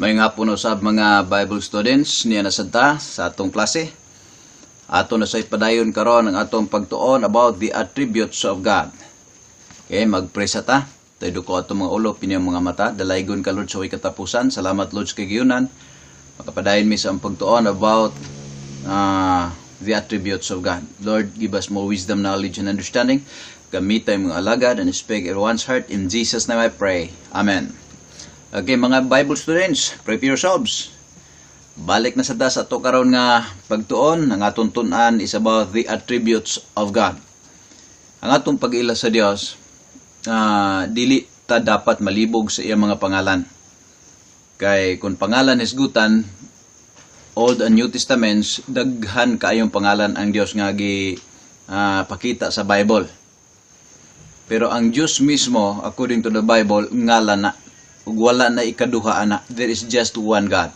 Maayong hapon usab, mga Bible students, niya na sad ta sa atong klase. Ato na sa padayon karon ang atong pagtuon about the attributes of God. Okay, mag-pray sa ta. Tayo duko atong mga ulo, pinyang mga mata. Dalaygon ka, Lord, sa way katapusan. Salamat, Lord, sa kagiyunan. Makapadayon mi sa ang pagtuon about the attributes of God. Lord, give us more wisdom, knowledge, and understanding. Gamita yung mga alagad and speak everyone's heart. In Jesus' name I pray. Amen. Okay, mga Bible students, prepare yourselves. Balik na sa ta sa ato karon nga pagtuon, ang atong tun-an is about the attributes of God. Ang atong pag-ila sa Dios, dili ta dapat malibog sa iyang mga pangalan. Kay kung pangalan hisgutan, Old and New Testaments, daghan kaayong pangalan ang Dios nga gi pakita sa Bible. Pero ang Dios mismo, according to the Bible, ngalan na. Ug wala na ikaduha ana. There is just one God.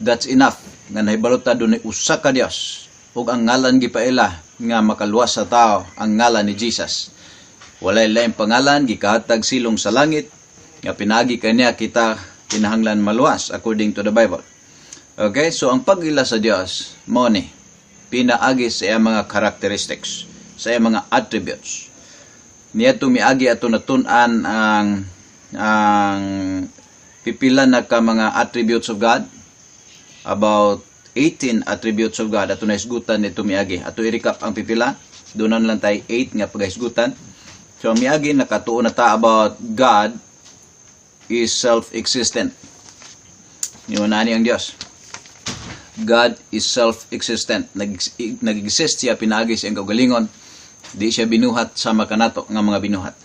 That's enough. Nga nahibalo ta dunay usa ka Dios. Ug ang ngalan gipaila nga makaluwas sa tao, ang ngalan ni Jesus. Walay laing pangalan gikahatag silong sa langit nga pinagi kaniya kita kinahanglan maluwas according to the Bible. Okay, so ang pag-ila sa Dios mao ni pinaagi sa iyang mga characteristics, sa iyang mga attributes. Niadto miagi ato natun-an ang pipila na ka mga attributes of God, about 18 attributes of God ato nahisgutan nito miagi. Ato i-recap ang pipila, doon lang tayo 8 nga paghisgutan. So ang miagi nakatuon na ta about God is self-existent. Yun ani ang Dios. God is self-existent. Nag-exist siya pinaagi sa iyang kaugalingon. Di siya binuhat sama kanato nga mga binuhat.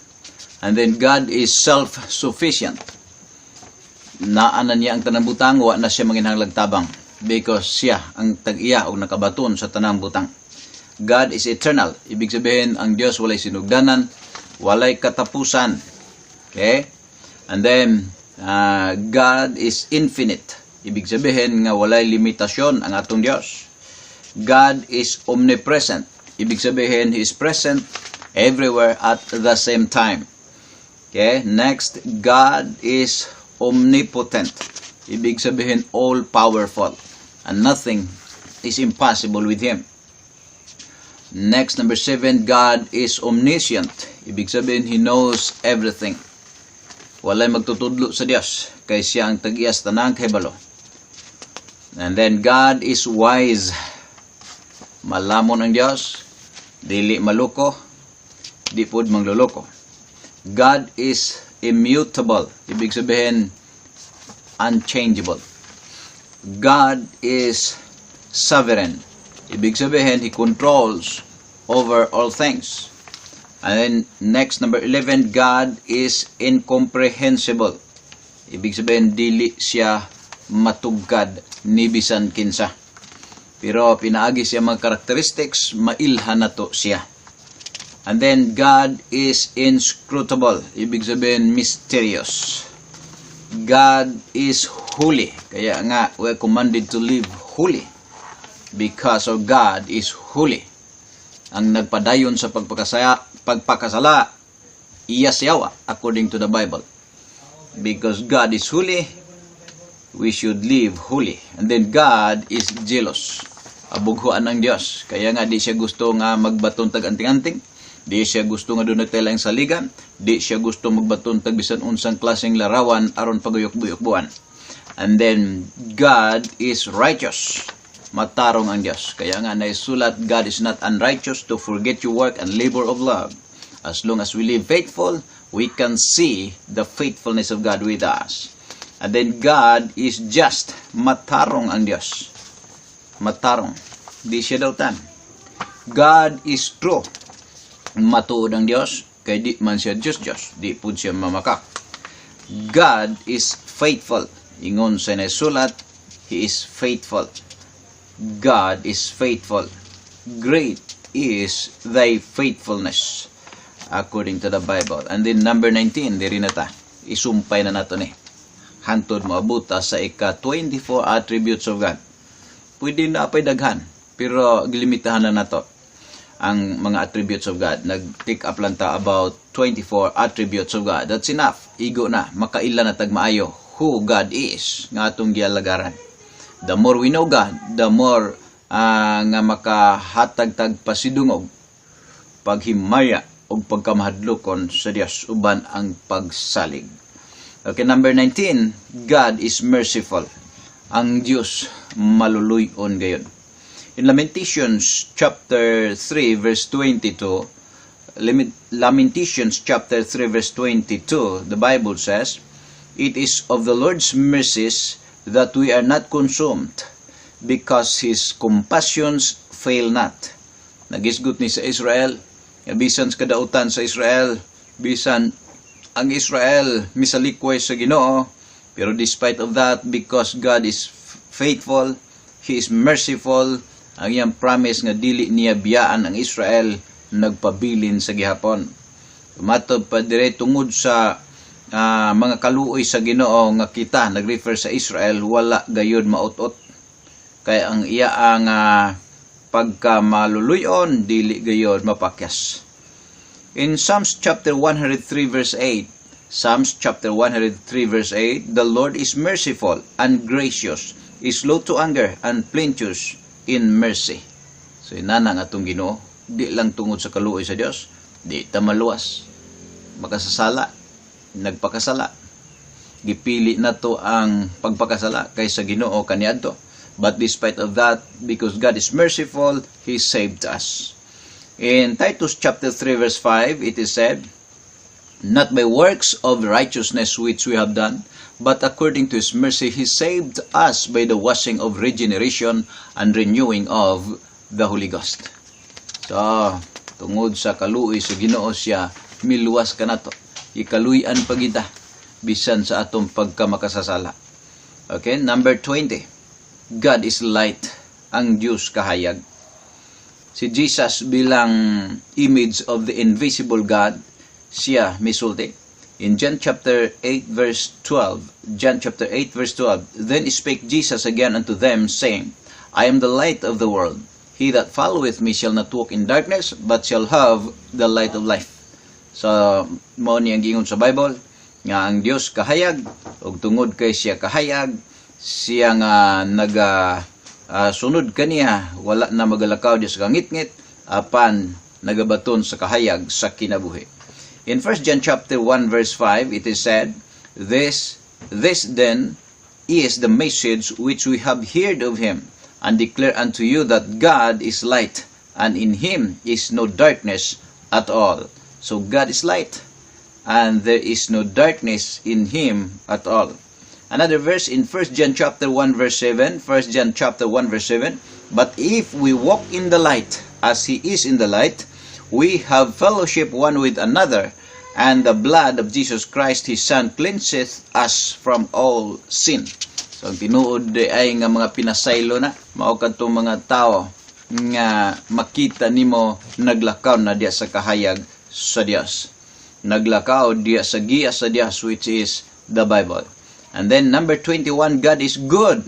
And then God is self-sufficient. Naa na niya ang tanang butang, wa na siya manginahanglag tabang because siya ang tag-iya og nakabaton sa tanang butang. God is eternal. Ibig sabihin, ang Dios walay sinugdanan, walay katapusan. Okay? And then, God is infinite. Ibig sabihin nga walay limitasyon ang atong Dios. God is omnipresent. Ibig sabihin, He is present everywhere at the same time. Okay? Next, God is omnipotent. Ibig sabihin, all-powerful. And nothing is impossible with Him. Next, number 7, God is omniscient. Ibig sabihin, He knows everything. Walay magtutudlo sa Dios kay siya ang tag-iyas tanang kahibalo. And then, God is wise. Malamon ang Dios, dili maloko, di pod mangloloko. God is immutable. Ibig sabihin, unchangeable. God is sovereign. Ibig sabihin, He controls over all things. And then, next, number 11, God is incomprehensible. Ibig sabihin, dili siya matugkad ni bisan kinsa. Pero pinaagi siya mga characteristics, mailhan na to siya. And then, God is inscrutable. Ibig sabihin, mysterious. God is holy. Kaya nga, we are commanded to live holy. Because of God is holy. Ang nagpadayon sa pagpakasala, iya siyawa, according to the Bible. Because God is holy, we should live holy. And then God is jealous. Abughuan ng Dios. Kaya nga di siya gusto nga magbaton tag anting-anting. Di siya gusto nga dunay tay laing saligan. Di siya gusto magbaton tag bisan unsang klaseng larawan aron paguyok-buyok-buwan. And then God is righteous. Matarong ang Dios. Kaya nga naisulat, "God is not unrighteous to forget your work and labor of love." As long as we live faithful, we can see the faithfulness of God with us. And then God is just. Matarong ang Dios. Matarong. Di siya dautan. God is true. Matuod ang Dios kay di man siya Diyos Diyos. Di pud siya mamakak. God is faithful. Ingon sa naisulat, He is faithful. God is faithful. "Great is thy faithfulness," according to the Bible. And then number 19, diri na ta. Isumpay na nato ni. Hantod moabot ta sa ika 24 attributes of God. Pwede na apay daghan, pero gilimitahan na nato ang mga attributes of God. Nag-take up lang ta about 24 attributes of God. That's enough. Igo na. Makaila na tag maayo. who God is nga atong gialagaran. The more we know God, the more nga makahatag tag pasidungog, paghimaya ug pagkamahadlokon sa Dios uban ang pagsalig. Okay, number 19, God is merciful. Ang Dios maluluy-on gayod. In Lamentations chapter 3 verse 22, Lamentations chapter 3 verse 22, the Bible says, "It is of the Lord's mercies that we are not consumed, because His compassions fail not." Nagisgot ni sa Israel, nga bisan sa kadautan sa Israel, bisan ang Israel misalikway sa Ginoo, pero despite of that, because God is faithful, He is merciful, ang iyang promise nga dili niya biyaan ang Israel nagpabilin sa gihapon. Matod pa dire, tungod sa mga kaluoy sa Ginoo nga kita, nag-refer sa Israel, wala gayud maut-ot. Kay ang iya ang pagka maluluyon, dili gayud mapakyas. In Psalms chapter 103 verse 8, Psalms chapter 103 verse 8, "The Lord is merciful and gracious, is slow to anger and plenteous in mercy." So inana nga atong Ginoo, di lang tungod sa kaluoy sa Dios, di ta maluwas. Makasasala, nagpakasala. Gipili nato ang pagpakasala kaysa Ginoo kaniadto. But despite of that, because God is merciful, He saved us. In Titus chapter 3 verse 5, it is said, "Not by works of righteousness which we have done, but according to His mercy He saved us by the washing of regeneration and renewing of the Holy Ghost." So, tungod sa kaluoy sa Ginoo siya miluwas kanato. Ikaluy-an pa kita bisan sa atong pagkamakasasala. Okay, number 20. God is light. Ang Diyos kahayag. Si Jesus bilang image of the invisible God, siya misulti. In John chapter 8 verse 12, John chapter 8 verse 12, "Then spake Jesus again unto them, saying, I am the light of the world. He that followeth me shall not walk in darkness, but shall have the light of life." So, mao ni ang giingon sa Bible, nga ang Dios kahayag, ug tungod kay siya kahayag, siya nga naga sunod kaniya, wala na magalakaw diya sa kangitngit, apan nagabaton sa kahayag sa kinabuhi. In 1 John chapter 1 verse 5, it is said, This then is the message which we have heard of him, and declare unto you that God is light, and in him is no darkness at all." So God is light, and there is no darkness in him at all. Another verse in 1 John chapter 1 verse 7, 1 John chapter 1 verse 7, "But if we walk in the light, as he is in the light, we have fellowship one with another, and the blood of Jesus Christ his Son cleanseth us from all sin." So ang tinuod diay nga mga pinasaylo na mao kadtong mga tao nga makita nimo naglakaw na diya sa kahayag sa Dios. Naglakaw diya sa giya sa Dios, which is the Bible. And then number 21, God is good.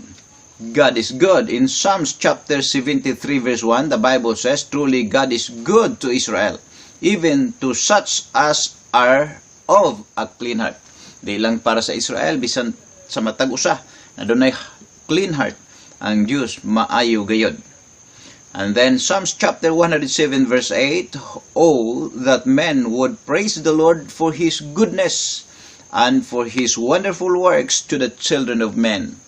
God is good. In Psalms chapter 73 verse 1, the Bible says, "Truly God is good to Israel, even to such as are of a clean heart." Di lang para sa Israel, bisan sa matag usa na dunay clean heart, ang Dios maayo gayod. And then Psalms chapter 107 verse 8, "Oh, that men would praise the Lord for His goodness and for His wonderful works to the children of men."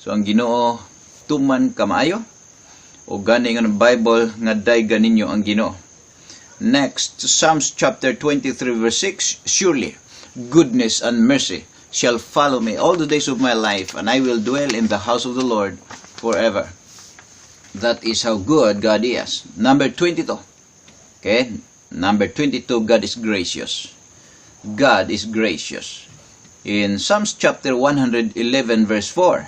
So ang Ginoo tuman kamaayo o gani nga ng Bible nga daygan ninyo ang Ginoo. Next, Psalms chapter 23 verse 6, "Surely goodness and mercy shall follow me all the days of my life, and I will dwell in the house of the Lord forever." That is how good God is. Number 22. Okay? Number 22, God is gracious. God is gracious. In Psalms chapter 111 verse 4,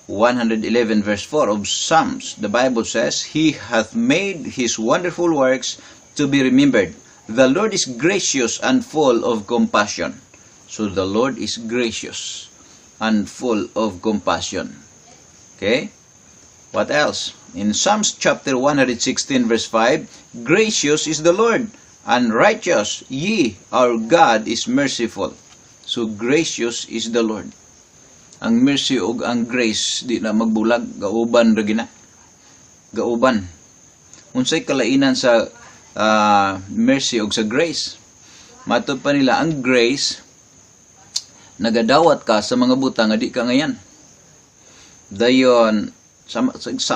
111 verse 4 of Psalms, the Bible says, "He hath made his wonderful works to be remembered. The Lord is gracious and full of compassion." So the Lord is gracious and full of compassion. Okay? What else? In Psalms chapter 116 verse 5, "Gracious is the Lord and righteous, yea, our God is merciful." So gracious is the Lord. Ang mercy ug ang grace di na magbulag, gauban ra gina. Gauban. Unsay kalainan sa mercy ug sa grace? Matod pa nila, ang grace nagadawat ka sa mga butang nga di ka angayan. Dayon sa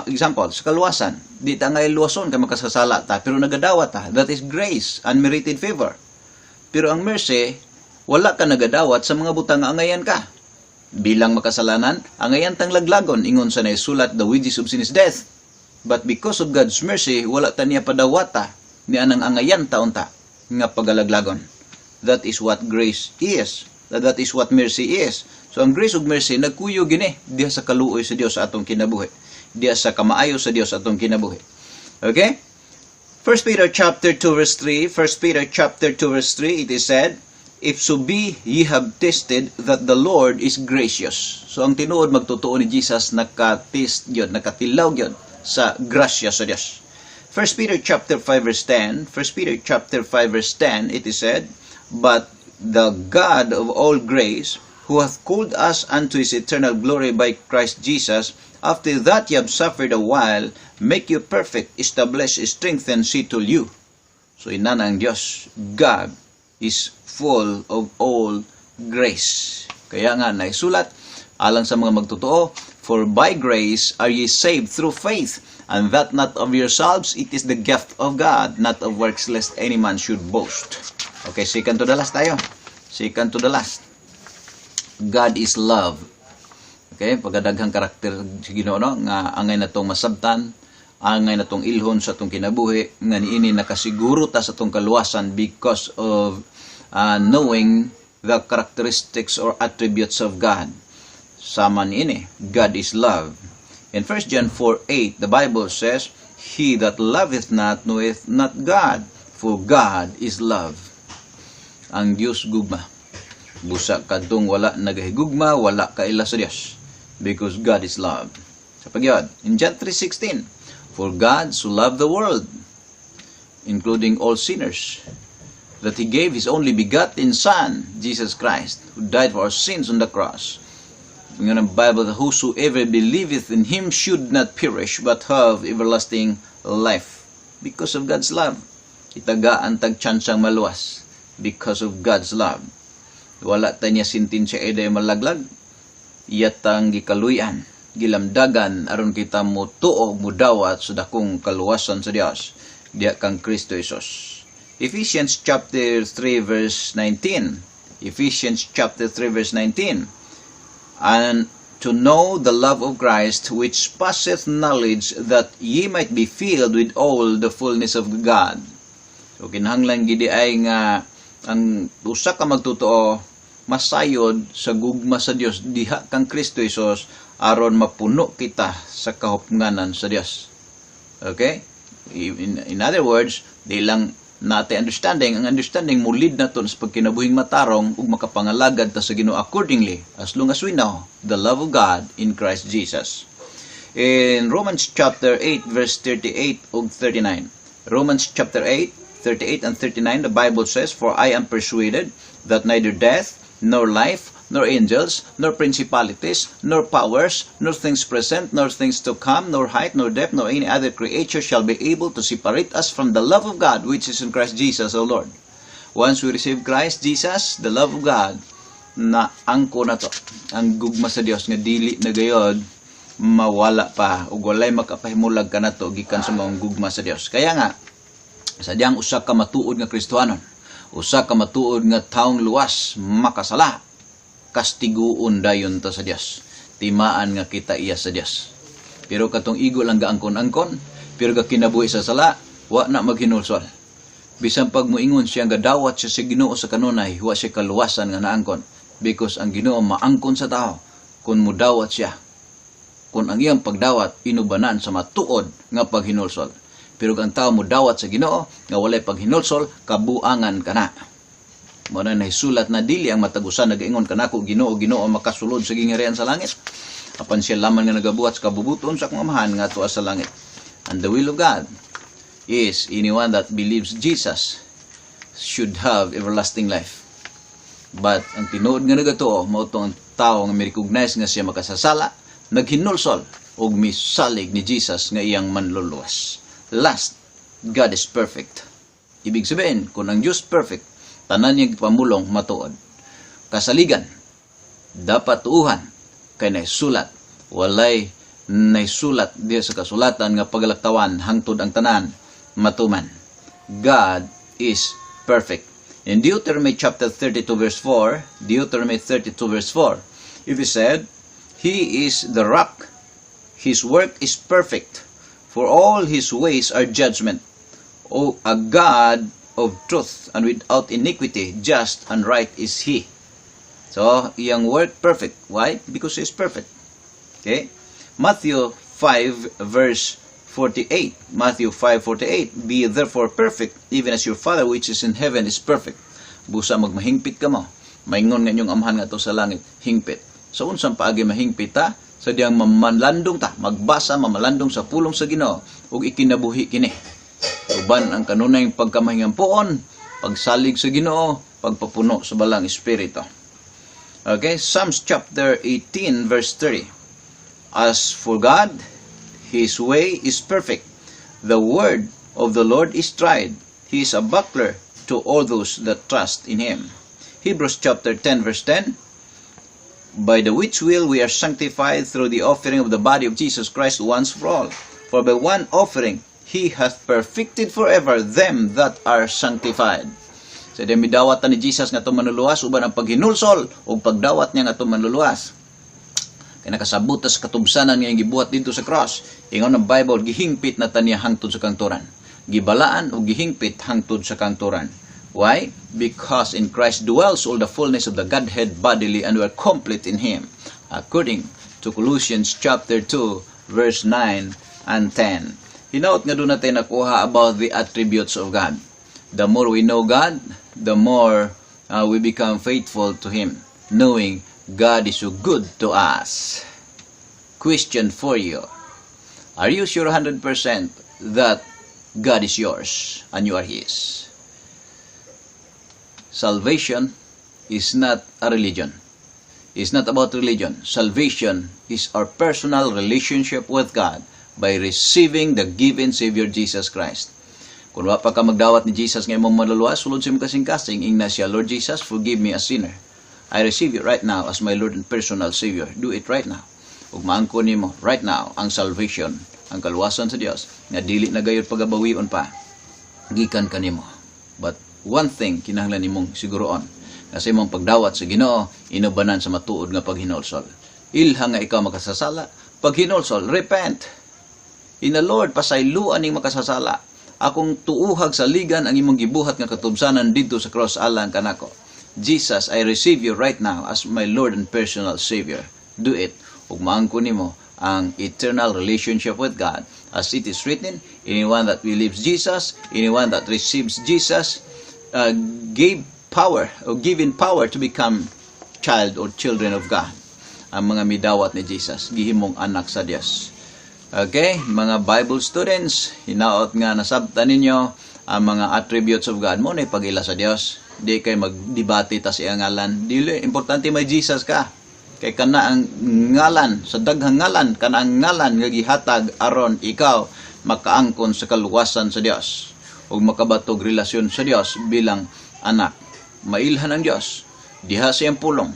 example, sa kaluwasan, di ta angay luwason kay makasasala ta, pero nagadawat ta. That is grace, unmerited favor. Pero ang mercy, wala ka nagadawat sa mga butang nga angayan ka. Bilang makasalanan, angayan tang laglagon, ingon sa naisulat, "The wages of sin is death." But because of God's mercy, wala ta niya padawata ni anang angayan ta unta nga pagalaglagon. That is what grace is. That is what mercy is. So ang grace ug mercy nagkuyog gini diha sa kaluoy sa Dios sa atong kinabuhi. Diha sa kamaayo sa Dios sa atong kinabuhi. Okay? 1 Peter chapter 2 verse 3, 1 Peter chapter 2 verse 3, it is said, "If so be ye have tasted that the Lord is gracious." So ang tinuod magtotoo ni Jesus naka-taste gyud, nakatilaw gyud sa grasya sa Dios. 1 Peter chapter 5 verse 10, 1 Peter chapter 5 verse 10, it is said, "But the God of all grace, who hath called us unto his eternal glory by Christ Jesus, after that ye have suffered a while, make you perfect, establish, strengthen, settle you." So inana ang Dios. God is full of all grace. Kaya nga naisulat alang sa mga magtotoo, "For by grace are ye saved through faith, and that not of yourselves, it is the gift of God, not of works, lest any man should boast." Okay, second to the last tayo. Second to the last. God is love. Okay, pagkadaghang karakter sa Ginoo, no, nga angay natong masabtan, angay natong ilhon sa atong kinabuhi, nga niini nakasiguro ta sa atong kaluwasan because of knowing the characteristics or attributes of God. Sama niini, God is love. In 1 John 4:8, the Bible says, "He that loveth not knoweth not God, for God is love." Ang Dios gugma. Busa kadtong wala nagahigugma, wala kaila sa Dios. Because God is love. Sa pagyod, in John 3:16, "For God so loved the world, including all sinners, that He gave His only begotten Son, Jesus Christ, who died for our sins on the cross." Ingon ang Bible, that "whosoever believeth in Him should not perish, but have everlasting life." Because of God's love. Itagaan tag tsansang maluwas. Because of God's love. Wala ta niya sintensya eday malaglag. Iyatang gikaluyan, gilamdagan aron kita mutuo, mudawat sa dakong kaluwasan sa Dios diha kang Kristo Jesus. Ephesians chapter 3 verse 19. Ephesians chapter 3 verse 19. "And to know the love of Christ, which passeth knowledge, that ye might be filled with all the fullness of God." So kinahanglan gidi ay nga ang usa ka magtotoo masayod sa gugma sa Dios diha kang Kristo Jesus aron mapuno kita sa kahupnganan sa Dios. Okay? In other words, di lang natin understanding, ang understanding mo lead nato sa pagkinabuhing matarong ug makapangalagad ta sa Ginoo accordingly as long as we know the love of God in Christ Jesus. In Romans chapter 8 verse 38 ug 39. Romans chapter 8, 38 and 39, the Bible says, "For I am persuaded that neither death, nor life, nor angels, nor principalities, nor powers, nor things present, nor things to come, nor height, nor depth, nor any other creature shall be able to separate us from the love of God which is in Christ Jesus our Lord." Once we receive Christ Jesus, the love of God, na angko na to, ang gugma sa Dios nga dili na gayod mawala pa ug walay makapahimulag kanato gikan sa maong gugma sa Dios. Kaya nga sadyang usa ka matuod nga Kristohanon, usa ka matuod nga taong luwas, makasala, kastiguon dayon ta sa Dios. Timaan nga kita iya sa Dios. Pero katong igo lang gaangkon-angkon, pero ga kinabuhi sa sala, wa na maghinulsol. Bisan pag moingon siya nga dawat siya sa Ginoo sa kanunay, wa siya kaluwasan nga naangkon. Because ang Ginoo maangkon sa tao kung mudawat siya. Kung ang iyang pagdawat inubanan sa matuod nga paghinulsol. Pero kung ang tao mudawat sa Ginoo nga walay paghinulsol, kabuangan kana. Mao na nahisulat na dili ang matag usa nagaingon kanako, "Ginoo, Ginoo," makasulod sa gingharian sa langit. Apan siya lamang nga nagabuhat sa kabubuton sa akong Amahan nga tuwa sa langit. And the will of God is anyone that believes Jesus should have everlasting life. But ang tinuod nga nagatuo mao tong Tao nga mi-recognize nga siya makasasala, naghinulsol ug misalig ni Jesus nga iyang manluluwas. Last, God is perfect. Ibig sabihin, kung ang Diyos perfect, tanan niya pamulong matuod. Kasaligan, dapat tuuhan kay naisulat, walay naisulat diya sa kasulatan nga pagalaktawan hangtod ang tanan matuman. God is perfect. In Deuteronomy chapter 32 verse 4, Deuteronomy 32 verse 4, if he said, "He is the rock, His work is perfect, for all His ways are judgment. O a God of truth and without iniquity, just and right is He." So, iyang work perfect. Why? Because He is perfect. Okay? Matthew 5 verse 48. Matthew 5:48. "Be therefore perfect, even as your Father which is in heaven is perfect." Busa magmahingpit kamo. Maingon nga inyong amahan nga sa langit, hingpit. Sa unsang paagi mahingpit ta? Sa diyang mamalandong ta, magbasa, mamalandong sa pulong sa Ginoo ug ikinabuhi kini. Uban ang kanunay pagkamahingampuon, pagsalig sa Ginoo, pagpapuno sa Balaang Espiritu. Okay, Psalms chapter 18 verse 30. "As for God, His way is perfect. The word of the Lord is tried. He is a buckler to all those that trust in Him." Hebrews chapter 10 verse 10. "By the which will we are sanctified through the offering of the body of Jesus Christ once for all. For by one offering He hath perfected forever them that are sanctified." Sa so, midawat ni Jesus nga atong manluluwas uban ang paghinulsol ug pagdawat niya nga atong manluluwas. Kay nakasabot ta sa katubsanan nga gibuhat didto sa cross. Ingon ang Bible, gihingpit na ta niya hangtod sa kangturan. Gibalaan o gihingpit hangtod sa kangturan. Why? Because in Christ dwells all the fullness of the Godhead bodily, and we are complete in Him, according to Colossians chapter 2 verse 9 and 10. Hinaot nga duna tay nakuha about the attributes of God. The more we know God, the more we become faithful to Him, knowing God is so good to us. Question for you. Are you sure 100% that God is yours and you are His? Salvation is not a religion. It's not about religion. Salvation is our personal relationship with God by receiving the given Savior Jesus Christ. Kung wa pa ka magdawat ni Jesus nga imong manluluwas, sulod sa imong kasing-kasing, ingna siya, "Lord Jesus, forgive me, a sinner. I receive you right now as my Lord and personal Savior." Do it right now. Ug maangkon nimo right now ang salvation, ang kaluwasan sa Dios nga dili na gayud pagabawion pa gikan kanimo. But one thing kinahanglan nimong siguroon, nga sa imong pagdawat sa Ginoo inubanan sa matuod nga paghinulsol. Ilha nga ikaw makasasala, paghinulsol, repent. In the Lord, pasayloa ning makasasala. Akong tuuhag saligan ang imong gibuhat nga katubsanan didto sa cross alang kanako. Jesus, I receive you right now as my Lord and personal Savior. Do it. Ug maangkon nimo ang eternal relationship with God. As it is written, anyone that believes Jesus, anyone that receives Jesus, gave power or given power to become child or children of God. Ang mga midawat ni Jesus, gihimong anak sa Dios. Okay, mga Bible students, hinaot nga nasabtan ninyo ang mga attributes of God. Mao na pag-ila sa Dios. Di kay magdebate ta sa iyang ngalan. Dili, importante may Jesus ka. Kay kana ang ngalan, sa daghang ngalan, kana ang ngalan nga gihatag aron ikaw makaangkon sa kaluwasan sa Dios ug makabatog relasyon sa Dios bilang anak. Mailhan ang Dios diha sa iyang pulong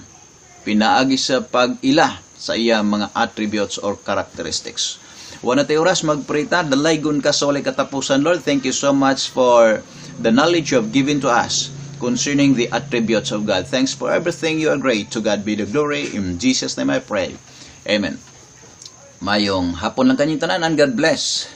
pinaagi sa pag-ila sa iya mga attributes or characteristics. Wala tay oras, mag-pray ta. Dalaygon ka sa walay katapusan, Lord. Thank you so much for the knowledge you have given to us concerning the attributes of God. Thanks for everything. You are great. To God be the glory. In Jesus' name I pray. Amen. Mayong hapon lang kanyang tanan and God bless.